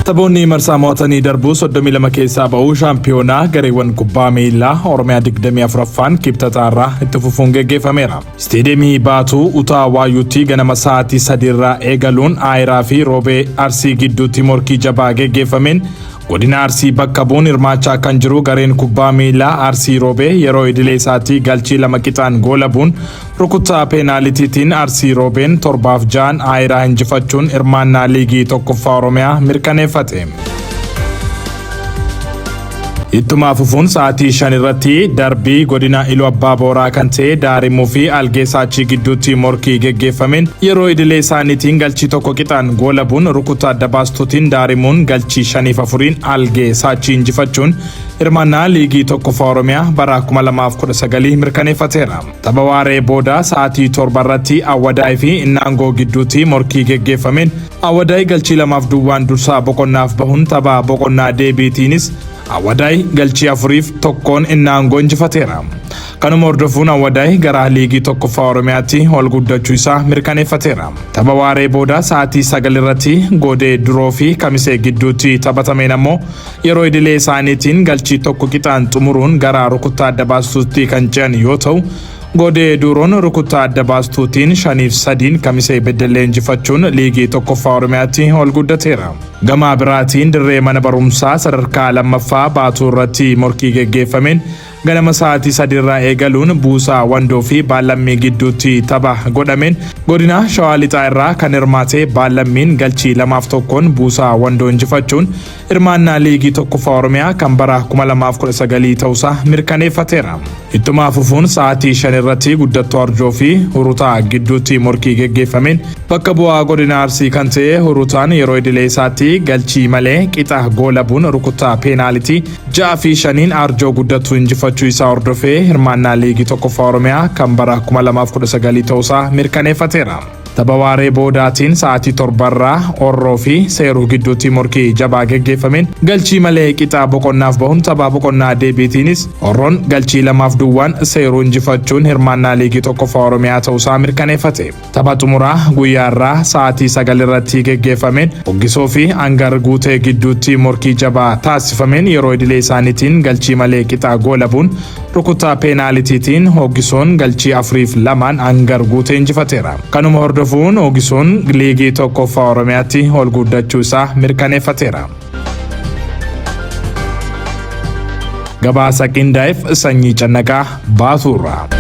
Taphoonni marsaa mo'atanii darbuu 32 keessaa ba'uu shaampiyoonaa gareewwan kubbaa miilaa Oromiyaa 24ffaan Kibxataarraa itti fufuun geggeeffameera. Isteediyeemii Baatuu Utaa Waayyuutti ganama sa'aatii 3 irraa eegaluun Aayiraa fi Roobee Arsii gidduutti morkii jabaa geggeeffameen godina Arsii bakka bu'uun hirmaachaa kan jiru gareen kubbaa miilaa Arsii Roobee yeroo idilee isaatii galchii 2 qixaan goolabuun rukuttaa peenaalitiitiin Arsii Roobeen 7-6 Aayiraa injifachuun hirmaannaa liigii tokkoffaa Oromiyaa mirkaneeffate. Ittuma fufuun sa'aatii 5 irratti darbii godina Iluu Abbaa Booraa kan ta'e Daarimuu fi Algee Saachii gidduutti morkii geggeeffameen yeroo idilee isaaniitiin galchii 1 qixaan goolabuun rukuttaa adda baastuutiin Daarimuun galchii 5-4 Algee Saachii injifachuun hirmaannaa liigii tokkoffaa Oromiyaa bara 2019 mirkaneeffateera. Tapha waaree booda sa'aatii 7 irratti Awwadaay fi Innaangoo gidduutti morkii geggeeffameen Awwadaay galchii 2-0 dursaa boqonnaaf bahuun tapha boqonnaa deebiitiinis Awwadaay galchii 4-1 Innaangoo injifateera. Kanuma hordofuun Awwadaay gara liigii tokkoffaa Oromiyaatti ol guddachuu isaa mirkaneeffateera. Tapha waaree booda sa'aatii 9 irratti Godee Duroo fi Kamisee gidduutti taphatameen ammoo yeroo idilee isaaniitiin galchii 1 qixaan xumuruun gara rukuttaa adda baastuutti kan ce'an yoo ta'u, Godee Duroon rukuttaa adda baastuutiin 5-3 Kamisee Beddellee injifachuun liigii tokkoffaa Oromiyaatti ol guddateera. Gama biraatiin dirree mana barumsaa sadarkaa lammaffaa Baatuu irratti morkii geggeeffameen ganama sa'aatii 3 irraa eegaluun Buusaa Wandoo fi Baallammii gidduutti tapha godhameen godina Shawaa Lixaa irraa kan hirmaate Baallammiin galchii 2-1 Buusaa Wandoo injifachuun hirmaannaa liigii tokkoffaa Oromiyaa kan bara 2019 ta'uusaa mirkaneeffateera. Ittuma fufuun sa'aatii 5 irratti Guddattuu Arjoo fi Hurutaa gidduutti morkii geggeeffameen bakka bu'aa godina Arsii kan ta'e Hurutaan yeroo idilee isaatti galchii malee qixa goolabuun rukuttaa peenaalitii 6-5 Arjoo Guddattuu injifachuu isaa hordofee hirmaannaa liigii tokkoffaa Oromiyaa kan bara 2019 ta'uusaa mirkaneeffateera. Tapha waaree boodaatiin sa'aatii 7 irraa Orroo fi Seeruu gidduutti morkii jabaa geggeeffameen galchii malee qixaa boqonnaaf bahuun tapha boqonnaa deebiitiinis Orroon galchii 2-0 Seeruu injifachuun hirmaannaa liigii tokkoffaa Oromiyaa ta'uusaa mirkaneeffate. Tapha xumuraa guyyaa irraa sa'aatii 9 irratti geggeeffameen Hoggisoo fi Angar Guutee gidduutti morkii jabaa taasifameen yeroo idilee isaaniitiin galchii malee qixaa goolabuun rukuttaa peenaalitiitiin Hoggisoon galchii 4-2 Angar Guutee injifateera. Kanuma hordofuun Hoggisoon liigii tokkoffaa Oromiyaatti ol guddachuu isaa mirkaneeffateera. Gabaasa qindaa'eef Sanyii Cannaqaa Baatuurraa.